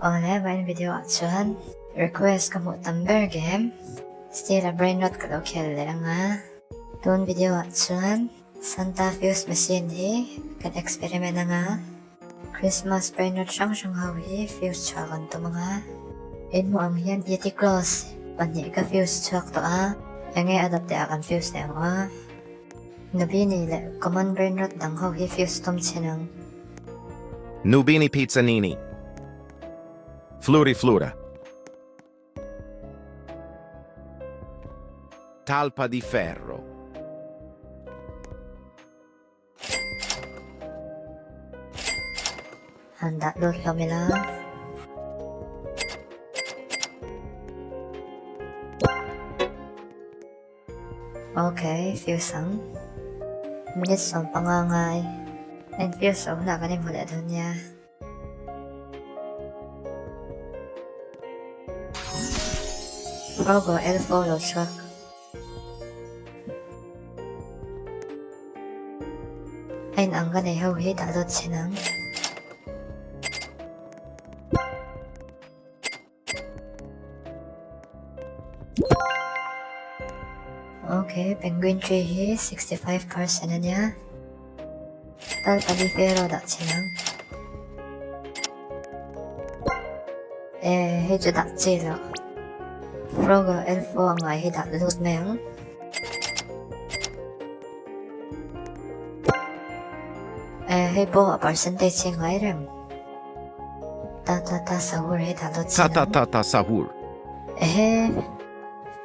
Awle vawiin video ah chuan request ka hmuh tam ber game Steal a Brainrot ka lo khel leh anga tun video ah chuan Santa Fuse machine hi kan experiment anga Christmas brainrot hrang hrang ho hi fuse chhuah kan tum anga in hmuh ang hian Yeti Claus pahnih ka fuse chhuak tawh a enge a dawt teh ah kan fuse leh ang a Nubini leh common brainrot dang ho hi fuse tum chhin ang. Nubini Pizzanini. Fluri Flura. Talpa di ferro. Han dah lut hlawm ila. Okay, fuse ang. Minute 15 ngai. En fuse a hunah kan inhmu leh dawn nia. Frogo Elfo lo chhuak. A in ang ka nei ho hi dah dawt chhin ang. Okay, penguin tree hi 65% a nia. Tal pali fero dah chhin ang. Eh, hei chu dah chi loh. Frog elfo a ngai hi dah lut mai ang. Eh, hei pawh a percentage hi ngai reng. Ta ta ta sahur hi dah lut Ta ta ta ta sahur. Ehe,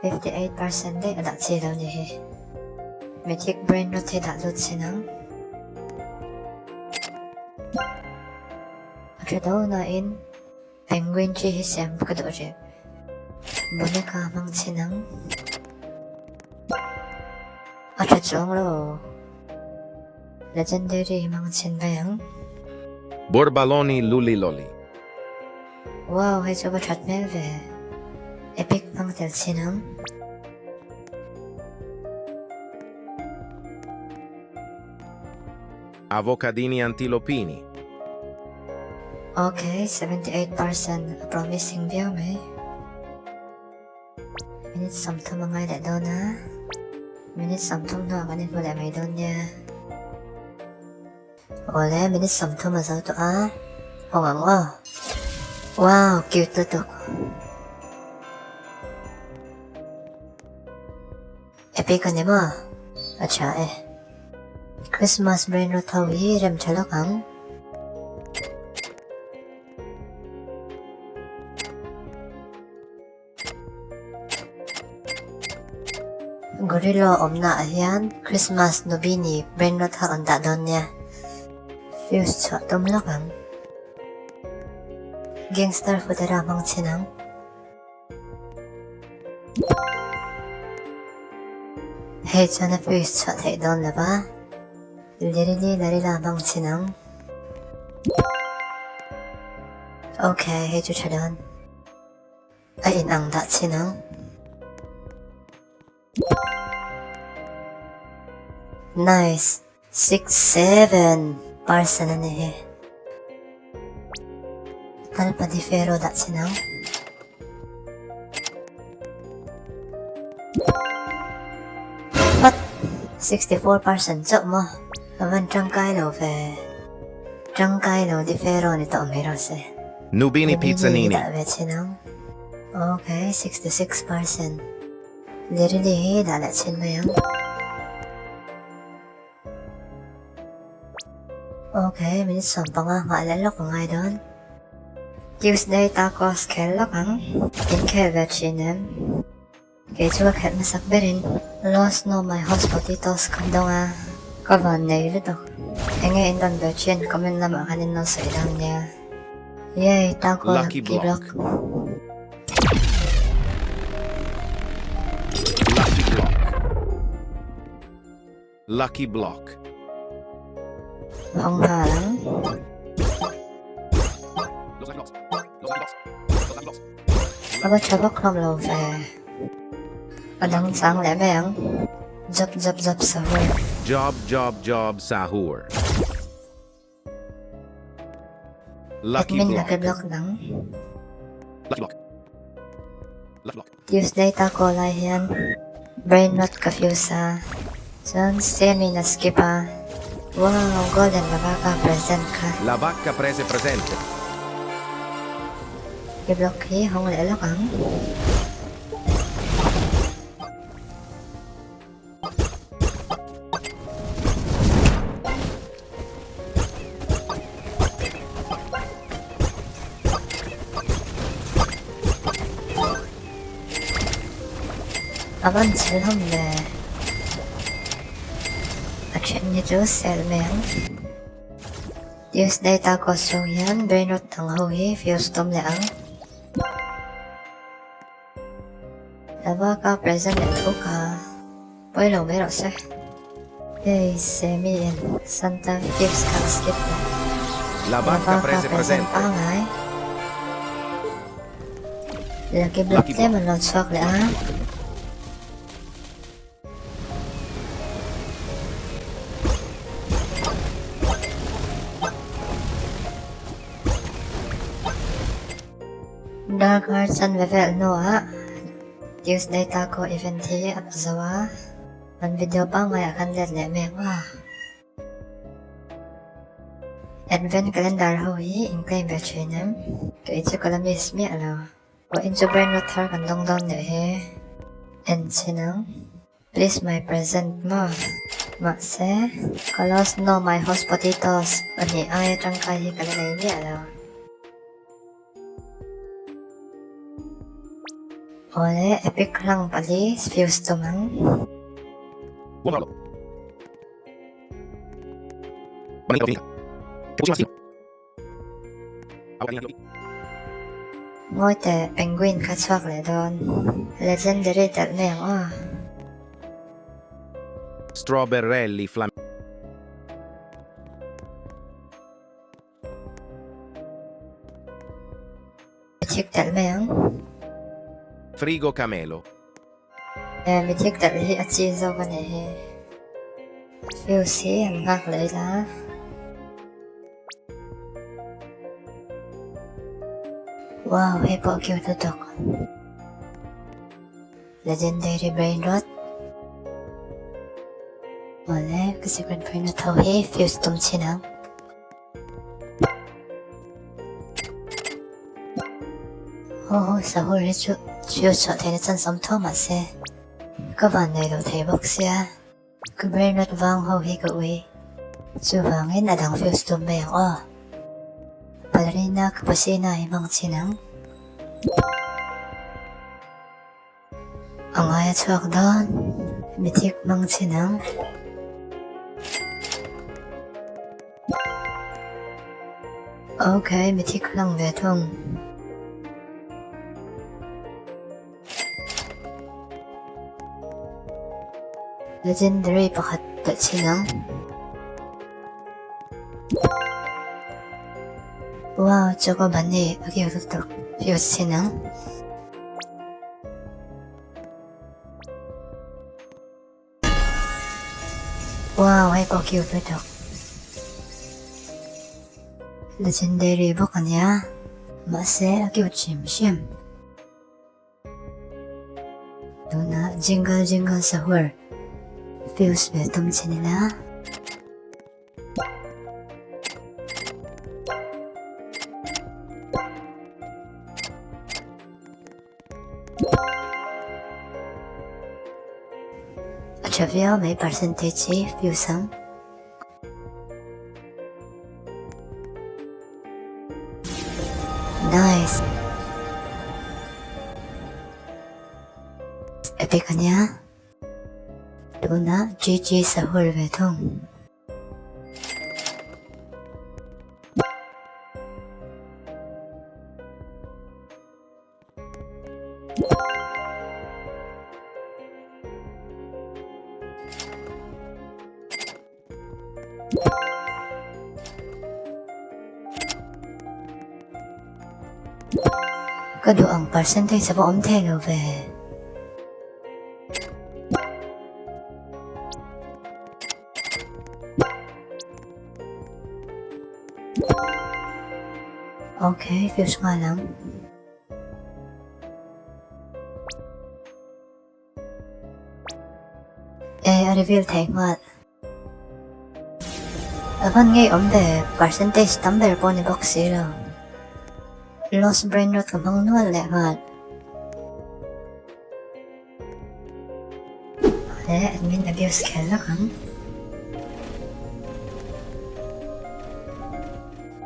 58% daih a dah chi lo ni hi. Mythic brain rot hi dah lut chin ang. A tha do nain penguin chi hi siam ka duh rih. Boneka hmang chin ang. A tha chuang lo. Legendary hi hmang chin mai ang. Borbaloni luli loli. Wow, hei chu va that hmel ve. Epic hmang tel chin ang. Avocadini antilopini. Ok, 78% a promising viau mai. Minute 30 a ngai leh dawn a. Minute 30 hnuah kan inhmu leh mai dawn nia. Awle, minute 30 a zo tawh a. Hawng ang aw. Wow, cute lutuk. Epic a ni maw? A tha e. Christmas brain rot ho hi rem tha lawk ang. Gorilla awmna ah hian Christmas Nubini brain rot ho an dah dawn nia. Fuse chhuah tum lawk ang. Gangster Fudera hmang chhin ang. Hei chuan a fuse chhuah theih dawn lo va, Lirili Larila hmang chhin ang. Ok, hei chu tha dawn. A in ang dah chhin ang. Nice! 67% a ni hi. Talpadi Fero dah chhin ang. What? 64% chauh maw? Ka van tangkai lo ve. Tangkai lo di Fero ni tawh mai rawh se. Nubini Pizzanini. Dah ve chhin ang. Okay, 66%. Lirili hi dah leh chhin mai ang. Okay, minute 15 nghah leh lawk a ngai dawn. Tuesday tacos khel lawk ang. In khel ve thin em? Kei chu ka khelh hmasak berin Lost No My Host Potatoes ka dawng a, ka van nei lutuk. Enge in rawn ve thin comment lamah khan in lo sawi dawn nia. Yay, taco Lucky lucky block. block. Lucky block. Lucky block. Hawng nghal ang. A va tha vak hlawm lo ve. A dang chang leh mai ang. Job job job sahur. Job job job sahur. Lucky Admin Lucky Block. Block dang. Lucky Block. Lucky Block. Tuesday taco lai hian brain rot ka fuse a, chuan Sammy in a skip a, wow golden la vaka present kha. La vacca prese presente. I block hi hawng leh lawk ang. A van chhel hlawm ve. A then hi chu sel mai ang. Tuesday tacos chhung hian brain rot dang ho hi fuse tum leh ang. Lava ka present leh tho ka. Pawi lo mai rawh se. Hei Semi in Santa gifts kha a skip leh. La vacca Lava ka prese present presente. pangai. Lucky block Lucky tlem block. an lo chhuak leh a. Dark Hearts an ve vel hnuah Tuesday Taco event hi a zo a, an video pangaiah khan let leh mek a. Advent calendar ho hi in claim ve thin em? Kei chu ka la miss miah lo. Pawhin chu brand new thar kan dawng dawn leh he en chhin ang. Please my present maw? Mahse, ka lost no my host potatoes pahnih aia tangkai hi ka la nei miah lo. Awle, epic hlang pali fuse tum ang. Ngawi teh, penguin kha chhuak leh dawn. Legendary telh mai ang aw. Strawberrelli flam. Mithik telh mai ang. Frigo camelo. He mithik telh hi a chi zawk a nih hi. Fuse hi an nghak leh ila. Wow, hei pawh cute lutuk. Legendary brain rot. Awle, ka secret brain rot ho hi fuse tum chhin ang. Ho ho sahur hi chu fuse chhuah theihna chance awm tho mahse ka van nei lo thei bawk sia ka brain rot vang ho hi ka ui chuvangin a dang fuse tum mai ang aw ballerina cappuccina hi hmang chin ang. A ngai a chhuak dawn, mithik hmang chhin ang. Ok, mithik hlang ve thung. Legendary pakhat belh chhin ang. Wow, choco bunny a cute lutuk, fuse chhin ang. Wow, hei pawh cute lutuk. Legendary bawk a nia, mahse a cute hrim hrim. Tunah Jingle Jingle Sahur fuse ve tum chhin ila. A tha viau mai percentage hi fuse ang. Nice. Epic ania. Tunah GG sahur ve thung. Ka duh ang percentage a va awm thei lo ve. Ok, fuse nghal ang. E, a reveal thei nghal. A van ngei awm ve, percentage tam ber pawh ni bawk si lo. Lost brain rot ka hmang nual leh nghal. Awle, admin abuse khel lak ang.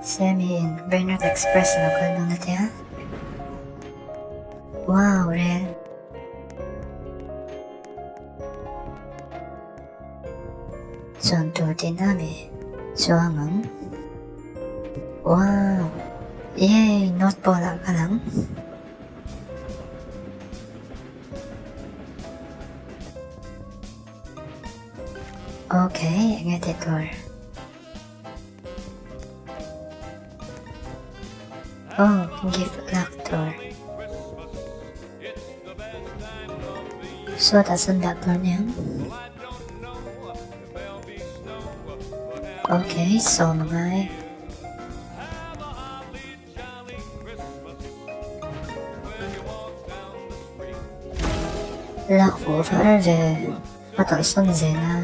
Sammy in brain rot express a lo kal dawn atia. Wow, rel. Chuan tur tihna ami chuang ang. Wow! Yay! North Pole ah kal ang. Okay, enge tih tur? Oh, gift lak tur. Sawtah sawn dah tur aniang. Okay, sawm a ngai. Lak fuh var ve a tawlhsawn zel a.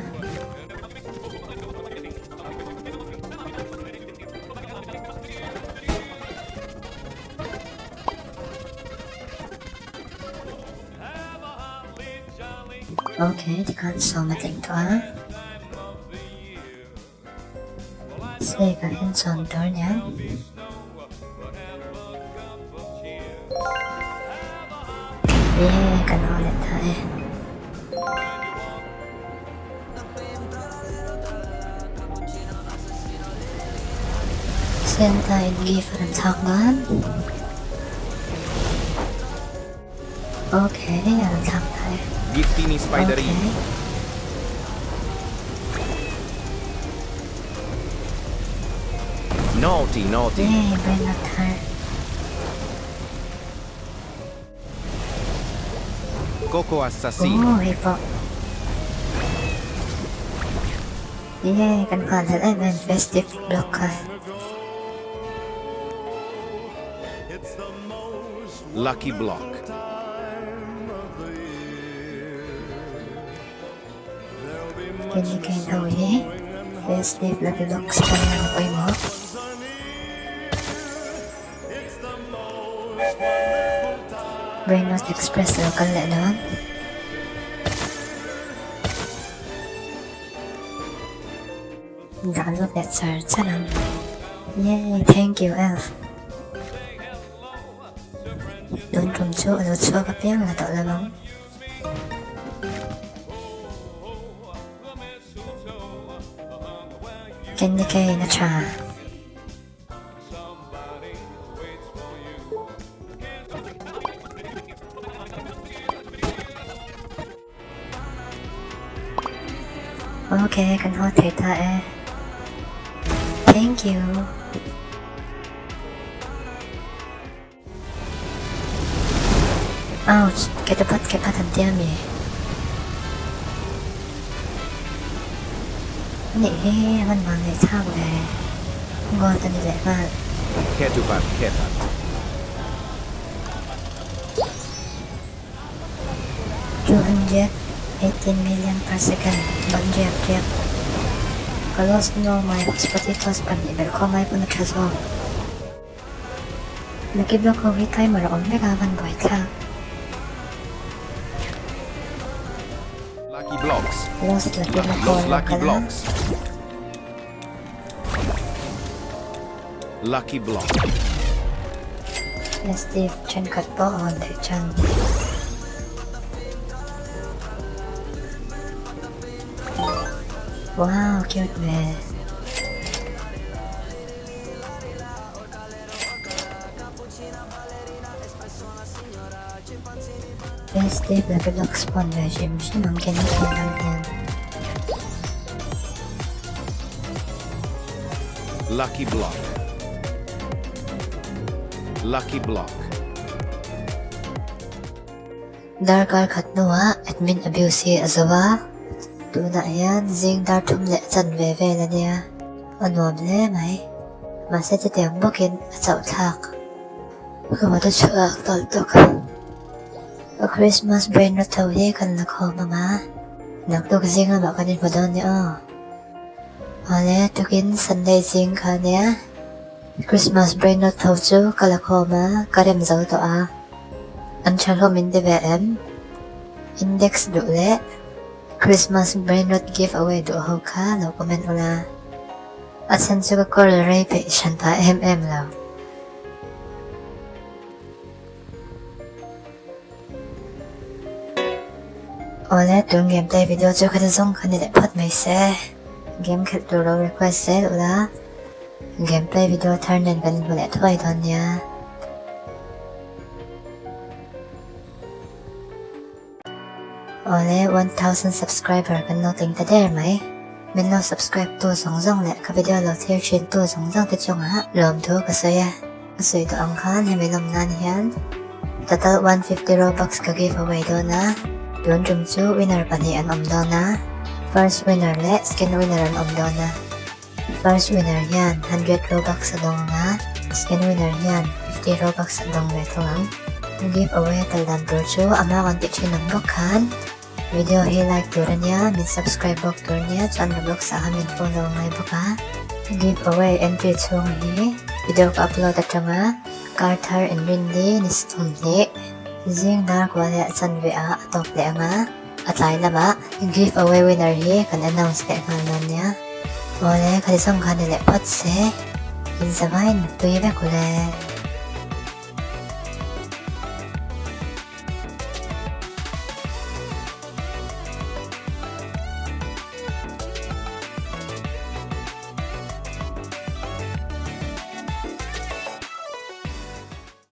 Ok, tikhan sawm a tling tawh a. Snake ah hian chuan tur ania. Yay, kan haw leh ta e. Santa in gift a rawn thlak dawn. Ok, a rawn thlak ta e. Giftini spiderini. Ok. Naughty, naughty. Yay, brain rot thar. Coco assassino. Ooh, hei pawh. Yay, kan nghal hlelh em em festive block kha. Lucky block. Candy cane ho hi festive lucky blocks tan a pawimawh. Brainrot Express lo kal leh dawn. Dah lut leh char char ang. Yay! Thank you elf. Tun tum chu a lo chhuak apiang la tawh lo ang. Candy cane a tha. Ok, kan haw thei ta e. Thank you. Ouch, ketupat kepat an tia mi. Anih hi a man vang leh thlak ve. Gold a ni leh nghal. Ketupat kepat. 218 million per second ban riap riap. Ka lost no mai potatoes pahnih belh khawm ai pawn a tha zawk. Lucky block ho hi timer a awm vek a van buai thlak. Lucky blocks. Lost lucky block ho Los an lo lucky kal a. blocks. Lucky block. Festive thenkhat pawh a hawn theih chan. Wow cute ve. Festive lucky block spawn ve hrim hrim ang ken hi ang hian. Lucky block. Lucky block. Darkar khat hnuah admin abuse hi a zo a, tunah hian zing dar thum leh chanve vel a nia, a nuam hle mai. Mahse chutiang bawkin a chauh thlak. Ka mut a chhuak tawlh tuk. Ka Christmas brain rot tho hi kan la khawm ang a, naktuk zing lamah kan inhmu dawn nia aw. Awle, tukin Sunday zing kha nia Christmas brain rot tho chu ka la khawm a, ka rem zo tawh a. An tha hlawm in ti ve em? Index duh leh Christmas brain rot give away duh ho kha lo comment ula. A chhan chu ka call rei peih hran ta em em lo. Awle tun game play video chu khati zawng kha ni leh phawt mai se. Game khelh tur lo request zel ula game play video thar nen kan inhmu leh thuai dawn nia. Awle 1000 subscriber kan lo tling ta der mai. Min lo subscribe tu zawng zawng leh ka video lo thlir thin tu zawng zawng te chungah lawmthu ka sawi a. Ka sawi tawh ang khan hemi lawm nan hian total 150 robux ka give away dawn a. Tun tum chu winner pahnih an awm dawn a. First winner leh second winner an awm dawn a. First winner hian 100 robux a dawng ang a, second winner hian 50 robux a dawng ve thung ang. Give away a tel dan tur chu a hma kan tih thin ang bawk khan video hi like tur a nia, min subscribe bawk tur a nia chuan Roblox ah khan min follow ngai bawk a. Give away entry chhung hi video ka upload atanga kar thar inrinni ni 20 zing dar kua leh chanve ah a tawp leh ang a. A tlai lamah give away winner hi kan announce leh nghal dawn nia. Awle khati zawng kha ni leh phawt se, in zavaiin nupui vek ule.